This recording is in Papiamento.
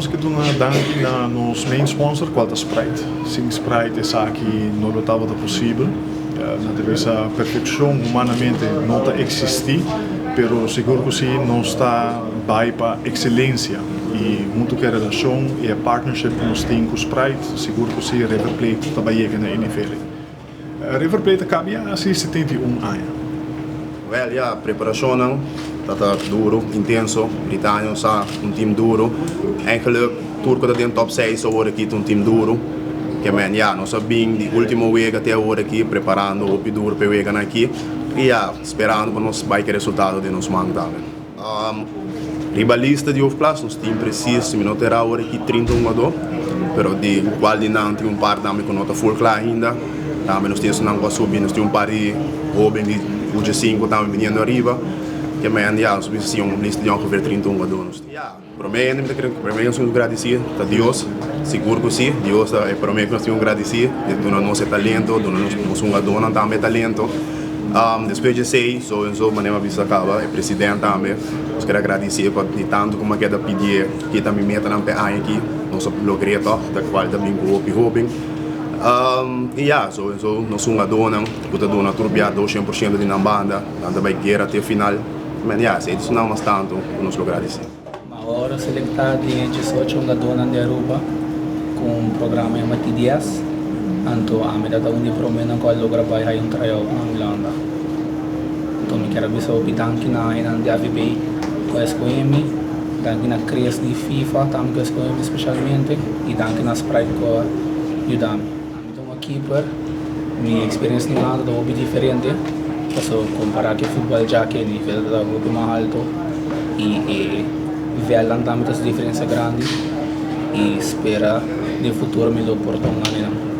nos ke duna danki na nos main sponsor cual ta Sprite. Sin Sprite esaki no lo tabata posibel. Nan ta bisa perfeccion humanamente no ta existi, pero sigur cu si nos ta bay pa excelencia y hunto cu e relacion y e partnership cu nos tin cu Sprite, sigur cu si River Plate ta bay yega na e nivel ey. River Plate a cambia haci 71 aña. Wel ya, preparacionnan ta ta duro, intenso. Britannia sa un team duro. Eigenlijk tur cu ta den top 6 awor aki ta un team duro. Ke men ya, nos a bin di ultimo wega te awor aki preparando hopi duro pa e weganan aki. Y ya, sperando pa nos bay ke resultado den nos man tambe. Riba lista di hoofdklas nos tin precies, mi no ta era awor aki, 30 hungadó, pero di cual di nan tin un par tambe cu no ta full cla ainda. Tambe nos tin esunnan cu a subi, nos tin un par di hoben di U15 tambe biniendo ariba. Ke men ya, nos bisa si un lista di ongeveer 30 hungadó nos tin. Ya, prome hende mi ta kere, prome nos tin cu gradici ta Dios, sigur cu si, Dios ta e prome cu nos tin cu gradici, di duna nos e talento, duna nos hungadónan tambe e talento. Despues di esei, so en so manera mi a bisa caba, e president tambe, nos ker a gradicié pa di tanto cu mi a keda pidié ki ta mi metanan p'e aña aki, nos a logr'é tog, ta cual ta bin cu hopi hoben. Y ya, so en so nos hungadónan cu ta duna tur bia 200% di nan banda, nan ta bay guera te final. Men ya, esei ta esnan mas tanto cu nos lo gradicié. Mi a wòrdu selektá den e 18 hungadónan di Aruba ku un programa yama TDS. Anto ami ta un di e proménan ku a logra bai haña un tryout na Hulanda. Anto mi kier a bisa hopi danki na enan di AVB ku a eskohé mi, danki na Chris di FIFA tambe ku a eskohé mi spesialmente i danki na Sprite ku a yuda mi. Ami ta un keeper, mi experiencia na Hulanda ta hopi diferente pasobra compara cu e futbal djaki e nivel ta hopi mas alto y e nivelnan tambe ta su diferencia grandi y spera den futuro mi lo por ta un anenan.